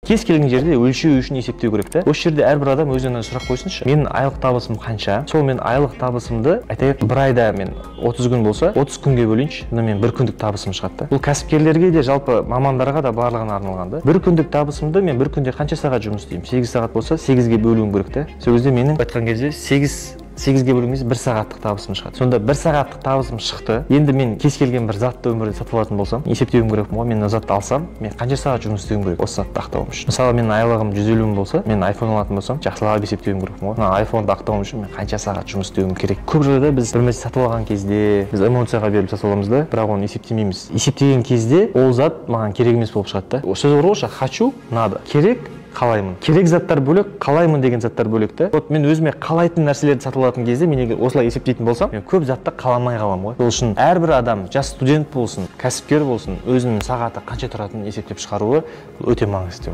Кез келген жерде өлшеу үшін есептеу керек та. Осы жерде әрбір адам өзіне сұрақ қойсыншы: менің айлық табысым қанша? Сол мен айлық табысымды, айтайық, бір айда мен 30 күн болса, 30 күнге бөлейінші, мына мен бір күндік табысым шығады да. Бұл кәсіпкерлерге де, жалпы мамандарға да, барлығына арналған да. Бір күндік табысымды мен бір күнде қанша сағат жұмыс істеймін? 8 сағат болса, 8-ге бөлуім керек та. Сол кезде менің айтқан кезде 8-ге бөлген кезде бір сағаттық табысым шығады. Сонда бір сағаттық табысым шықты. Енді мен кез келген бір затты өмірде сатып алатын болсам, есептеуім керекпін ғой: мен мына затты алсам, мен қанша сағат жұмыс істеуім керек осы затты ақтауым үшін? Мысалы, менің айлығым 150 мың болса, мен айфон алатын болсам, жақсылап есептеуім керекпін ғой: мына айфонды ақтауым үшін мен қанша сағат жұмыс істеуім керек? Көп жағдайда біз бір нәрсе сатып алған кезде біз эмоцияға беріліп сатып аламыз да, бірақ оны есептемейміз. Есептеген кезде ол зат маған керек емес болып шығады да. Сөз бар ғой: хочу, надо, керек, қалаймын. Керек заттар бөлек, қалаймын деген заттар бөлек та. Вот мен өзіме қалайтын нәрселерді сатып алатын кезде, мен егер осылай есептейтін болсам, мен көп затты қаламай қаламын ғой. Сол үшін әрбір адам, жас студент болсын, кәсіпкер болсын, өзінің сағаты қанша тұратынын есептеп шығаруы, бұл өте маңызды.